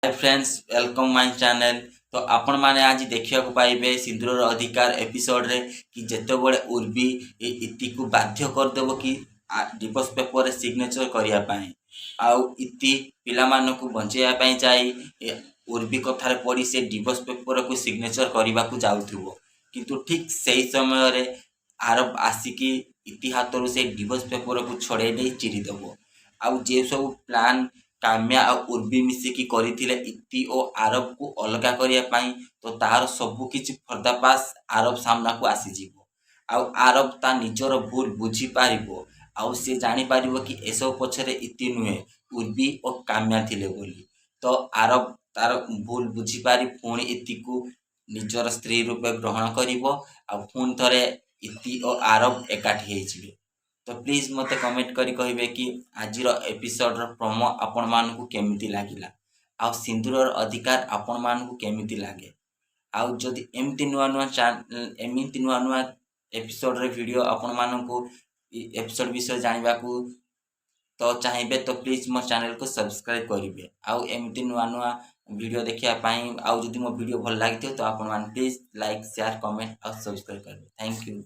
Hi friends, welcome my channel. ତ ଆପଣମାନେ ଆଜି ଦେଖିବାକୁ ପାଇବେ ସିନ୍ଦୁରର ଅଧିକାର ଏପିସୋଡ଼ରେ କି ଯେତେବେଳେ ଉର୍ବି ଇତିକୁ ବାଧ୍ୟ କରିଦେବ କି ଡିଭୋର୍ସ ପେପରରେ ସିଗ୍ନେଚର କରିବା ପାଇଁ, ଆଉ ଇତି ପିଲାମାନଙ୍କୁ ବଞ୍ଚେଇବା ପାଇଁ ଯାଇ ଉର୍ବି କଥାରେ ପଡ଼ି ସେ ଡିଭୋର୍ସ ପେପରକୁ ସିଗ୍ନେଚର କରିବାକୁ ଯାଉଥିବ। କିନ୍ତୁ ଠିକ୍ ସେଇ ସମୟରେ ଆରବ ଆସିକି ଇତି ହାତରୁ ସେ ଡିଭୋର୍ସ ପେପରକୁ ଛଡ଼େଇ ଦେଇ ଚିରିଦେବ। ଆଉ ଯେଉଁ ସବୁ ପ୍ଲାନ୍ କାମ୍ୟା ଆଉ ଉର୍ବି ମିଶିକି କରିଥିଲେ ଇତି ଓ ଆରବକୁ ଅଲଗା କରିବା ପାଇଁ, ତ ତାହାର ସବୁ କିଛି ପର୍ଦ୍ଦାଫାଶ ଆରବ ସାମ୍ନାକୁ ଆସିଯିବ। ଆଉ ଆରବ ତା ନିଜର ଭୁଲ ବୁଝିପାରିବ ଆଉ ସେ ଜାଣିପାରିବ କି ଏସବୁ ପଛରେ ଇତି ନୁହେଁ, ଉର୍ବି ଓ କାମ୍ୟା ଥିଲେ ବୋଲି। ତ ଆରବ ତାର ଭୁଲ ବୁଝିପାରି ପୁଣି ଇତିକୁ ନିଜର ସ୍ତ୍ରୀ ରୂପେ ଗ୍ରହଣ କରିବ ଆଉ ପୁଣି ଥରେ ଇତି ଓ ଆରବ ଏକାଠି ହେଇଯିବେ। ତ ପ୍ଲିଜ୍ ମୋତେ କମେଣ୍ଟ କରି କହିବେ କି ଆଜିର ଏପିସୋଡ଼ର ପ୍ରୋମୋ ଆପଣମାନଙ୍କୁ କେମିତି ଲାଗିଲା ଆଉ ସିନ୍ଦୁରର ଅଧିକାର ଆପଣମାନଙ୍କୁ କେମିତି ଲାଗେ। ଆଉ ଯଦି ଏମିତି ନୂଆ ନୂଆ ଏପିସୋଡ଼ର ଭିଡ଼ିଓ ଆପଣମାନଙ୍କୁ ଏପିସୋଡ଼ ବିଷୟରେ ଜାଣିବାକୁ ତ ଚାହିଁବେ, ତ ପ୍ଲିଜ୍ ମୋ ଚ୍ୟାନେଲକୁ ସବସ୍କ୍ରାଇବ୍ କରିବେ। ଆଉ ଏମିତି ନୂଆ ନୂଆ ଭିଡ଼ିଓ ଦେଖିବା ପାଇଁ, ଆଉ ଯଦି ମୋ ଭିଡ଼ିଓ ଭଲ ଲାଗିଥିବ, ତ ଆପଣମାନେ ପ୍ଲିଜ୍ ଲାଇକ୍, ସେୟାର, କମେଣ୍ଟ ଆଉ ସବସ୍କ୍ରାଇବ୍ କରିବେ। Thank you.